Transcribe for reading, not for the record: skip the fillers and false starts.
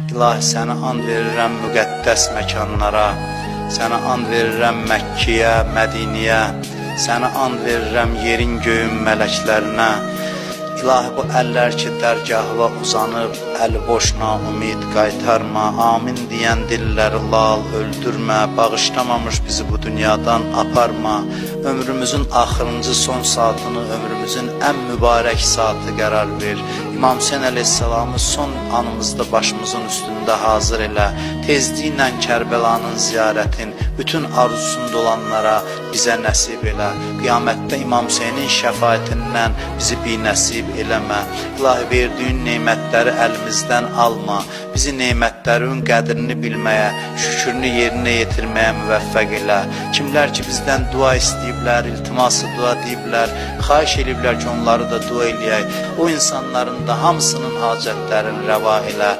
İlahi, səni and verirəm müqəddəs məkanlara, sənə and verirəm Məkkəyə, Mədiniyə, sənə and verirəm yerin göyün mələklərinə. İlahi, bu əllər ki dərgahına uzanıb, əli boş naümid qaytarma, amin deyən dilləri lal öldürmə, bağışlamamış bizi bu dünyadan aparma, ömrümüzün axırıncı son saatını ömrümüzün ən mübarək saatı qərar ver. İmam Hüseyin əleyhissalamı son anımızda başımızın üstündə hazır elə, tezliklə Kərbəlanın ziyarətin bütün arzusunda olanlara bizə nəsib elə. Qiyamətdə İmam Hüseynin şəfaətindən bizi binəsib eləmə. İlahi, verdiyin nemətləri əlimizdən alma. Bizi nemətlərin qədrini bilməyə, şükrünü yerinə yetirməyə müvəffəq elə. Kimlər ki bizdən dua istəyiblər, iltiması dua deyiblər, xahiş eləyiblər ki, onları da dua eləyək. O insanların da hamısının hacətlərini rəva elə.